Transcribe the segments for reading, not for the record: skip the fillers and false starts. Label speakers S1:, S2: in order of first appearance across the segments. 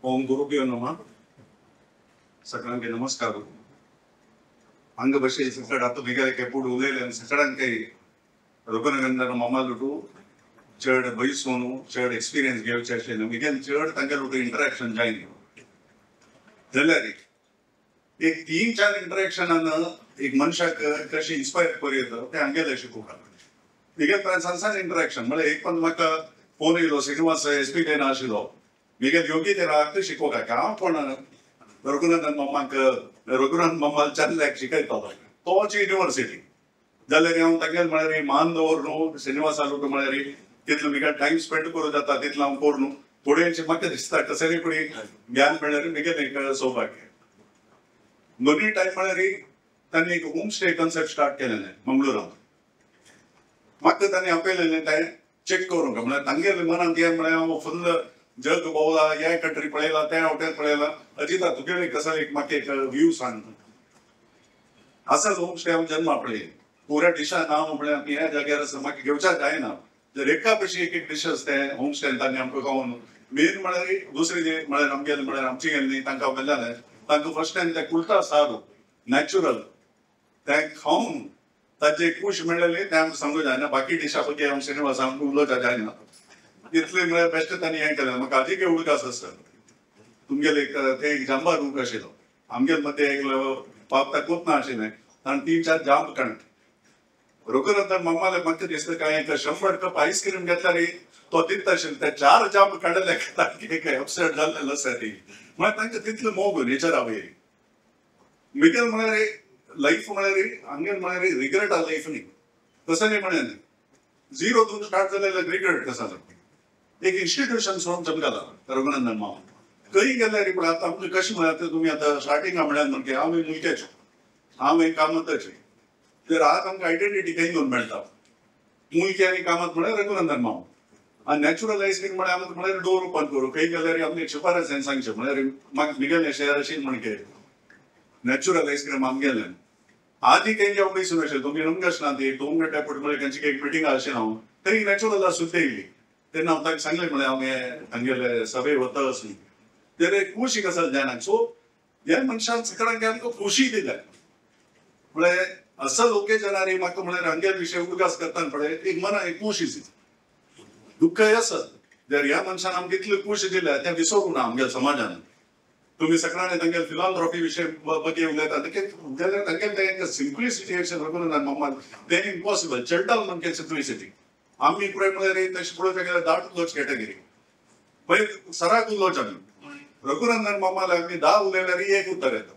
S1: ओम गुरुभ्यो नमः. सगळ्यांके नमस्कार. अंग बशे सकड आतां बिगेले केपूड उलयले सगळ्यांके रघुनंदन मामालुटू चड बैसोनू चड एक्सपिरियन्स घेवचे आशिल्ले मिगेल चड तांगेले इंटरेक्शन जायना जाल्यार एक 3-4 इंटरेक्शनान एक मनशाक कशें इन्स्पायर करूं येता तें हांगेलें शिकूंक. मिगेल पर्यंत सान सान इंटरेक्शन म्हळ्यार एक पण म्हाका फोन येयलो श्रीनिवास एस पी देना आशिल्लो मिगेल योगी ते राग शिकोवपाक हांव कोण रघुनंदन मामाक रघुनंदन मामाल चंदल्याक शिकयतालो तोच युनिवर्सिटी जाल्यार हांव तागेल म्हळ्यार मान दवर न्हू श्रीनिवासा लोक म्हळ्यार तितलो मिगेल टायम स्पेंड करूं जाता तितलो हांव करूं न्हू थोडेंशें म्हाका दिसता कसलें पळय ज्ञान मेळ्ळ्यार मिगेल एक सौभाग्य. दोनूय टायम म्हळ्यार तांणी एक होम स्टे कॉन्सेप्ट स्टार्ट केलेलें मंगळुरांत. म्हाका तांणी आपयलेलें तें चॅक करूंक म्हळ्यार तांगेले मनांत हें म्हळ्यार हांव फुल्ल जग भोंवला ह्या कंट्री पळयला त्या हॉटेल पळयला अजिता तुगेले कसो एक म्हाका एक व्यू सांग. असो होम स्टे हांव जन्मा पळय पुऱ्या डिशा नांव म्हळ्यार आमी ह्या जाग्यार आसा म्हाका घेवच्या जायना जर एका पशी एक एक डिश आसा ते होम स्टे तांणी आमकां खावन मेन म्हळ्यार दुसरी जे म्हळ्यार आमगेले म्हळ्यार आमची गेल्ली तांकां मेळ्ळें तांकां फर्स्ट टायम ते कुलता सारू नॅचुरल तें खावन ताजे खूश मेळ्ळेली तें आमकां सांगू जायना. बाकी डिशा पळय हांव श्रीनिवास आमकां उलोवच्या जायना तितलें म्हळ्यार बेश्ट तांणी हें केलें. म्हाका आजीक उदक आसा तुमगेले एक ते एक जांबार उदक आशिल्लो आमगेले मदें एक पावता खूब ना आशिल्लें ताणें 3-4 जांब काडले. रघुनंदन मामाले म्हाका दिसता काय एक 100 कप आयस्क्रीम घेतल्यार तो दिता आशिल्लो ते 4 जांब काडले तांकां अपसेट जाल्लें आसा ती म्हळ्यार तांकां तितलो मोग नेचरा वयर. मिगेल म्हळ्यार लायफ म्हळ्यार हांगेल म्हळ्यार रिग्रेट आ लायफ न्ही तसें न्ही म्हळ्यार झिरो दोन स्टार्ट जालें रिग्रेट कसा एक इन्स्टिट्यूशन सोडून चमकाला रघुनंदन मामा खंय गेल्यार पळय आतां आमकां कशें म्हळ्यार तुमी आतां स्टार्टिंगा म्हळ्यार म्हणजे हांव एक मुलक्याचें हांव एक कामताचें तर आज आमकां आयडेंटिटी खंय घेवन मेळटा मुलकी आनी कामत म्हळ्यार रघुनंदन मामा. आनी नॅचुरल आयस्क्रीम म्हळ्यार आमकां म्हळ्यार डोर ओपन करूं खंय गेल्यार आमगे शिफारस हांवें सांगचें म्हळ्यार म्हाका मिगेलें शहर अशें म्हणके नॅचुरल आयस्क्रीम आमगेलें. आदी खंय हांव बैसून आशिल्लें तुमी नमगश ना ती 2 घंट्या फुडें म्हळ्यार खंयची एक मिटींग आशिल्लें हांव थंय नॅचुरल सुद्दां येयली तेन्ना हांव तांकां सांगलें म्हळ्यार हांव हें तांगेले सभे वता आसली तर एक खुशी कसल जायना. सो ह्या मनशान सगळ्यांक आमकां खुशी दिल्या म्हळ्यार असल ओकेजनारी म्हाका म्हळ्यार हांगेल विशय उडगास करतना पळय एक मना एक खुशी दिता दुख्खय आसत जर ह्या मनशान आमकां इतली खुशी दिल्या तें विसरूं ना आमगेल्या समाजान. तुमी सगळ्यांनी तांगेले फिलॉन्थ्रॉपी विशय बगे उलयता जाल्यार तांगेले तें सिम्प्लिसिटी अशें रघुनंदन मामान तें इम्पॉसिबल चलटाल म्हणजे सिम्प्लिसिटी. आमी पळय म्हळ्यार तशें पळोवपाक गेल्यार 10 उलोवची कॅटेगरी पयर सराक उलोवचे आमी रघुनंदन मामाले आमी 10 उलयल्यार एक उतर येता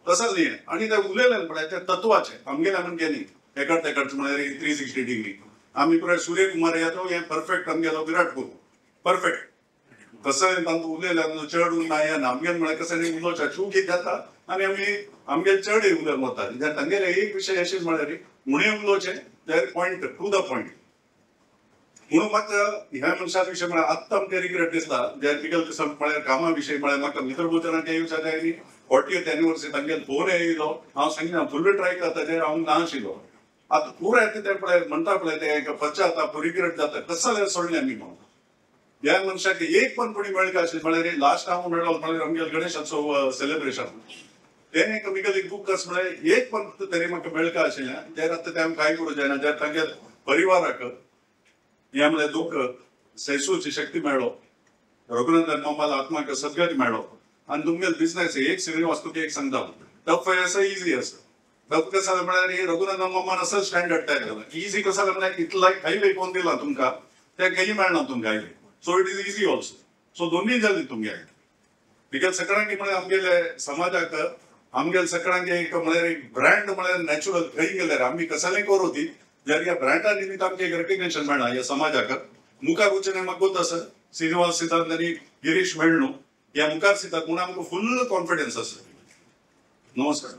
S1: तसोच न्ही. आनी ते उलयले पळय ते तत्वाचे आमगेले म्हणजे न्ही एकाच एकाच म्हळ्यार 360 डिग्री. आमी पळय सूर्यकुमार यादव हें परफेक्ट आमगेलो विराट कोहली परफेक्ट तसें तांकां उलयल्यार चड ना हें ना आमगेले म्हळ्यार कशें न्ही उलोवचें चूक जाता आनी आमी आमगेले चड उलयले वता कित्याक तांगेले एक विशय अशें म्हळ्यार उणें उलोवचें जाल्यार पॉयंट टू the point. म्हणून म्हाका ह्या मनशा विशय म्हळ्यार आत्तां आमकां रिग्रेट दिसता ज्या मिगेल दिसा म्हळ्यार कामा विशय म्हळ्यार म्हाका मित्रभोजनाक येवच्या जाय न्ही 40th anniversary तांगेले फोन येयलो हांव सांगिना फुल्ल ट्राय करता तें हांव ना आशिल्लो. आतां पुराय येता तें पळय म्हणटा पळय तें एक पश्चाताप रिग्रेट जाता कसो जाल्यार सोडलें आमी म्हणून ह्या मनशाक एक पण कोणी मेळका आशिल्लें म्हळ्यार लास्ट हांव मेळ्ळो म्हळ्यार आमगेले गणेशाचो सेलेब्रेशन तें एक मिगेल एक बूक आसा म्हळ्यार एक पण तरी म्हाका मेळका आशिल्लें तें आतां तें आमकां कांय करूं जायना ज्या तांगेले परिवाराक ह्या म्हळ्यार दुःख सैसूची शक्ती मेळ्ळो रघुनंदन मामाला आत्माक सद्गती मेळ्ळो. आनी तुमगेले बिझनेस एक श्रीनिवास तुका एक सांगता टफ आसा इजी आसा टफ कसो जालें म्हळ्यार रघुनंदन मामान असो स्टँडर्ड तयार केला इजी कसो जालें म्हळ्यार इतलो हायवे कोण दिला तुमकां तें खंय मेळना तुमकां highway so it is easy also so दोन्ही जाली तुमगे because सगळ्यांक म्हळ्यार आमगेले समाजाक आमगेले सगळ्यांक एक म्हळ्यार एक ब्रँड म्हळ्यार नॅचुरल खंय गेल्यार आमी कसलें करूं ती जाल्यार ह्या ब्रँडा निमित्त आमकां एक रेकग्नेशन मेळना ह्या समाजाक. मुखार वचून म्हाका गोत आसा श्रीनिवास सिद्धांत आनी गिरीश मेळ्ळो ह्या मुखार सिद्धांत म्हणून आमकां फुल्ल कॉन्फिडन्स आसा. नमस्कार.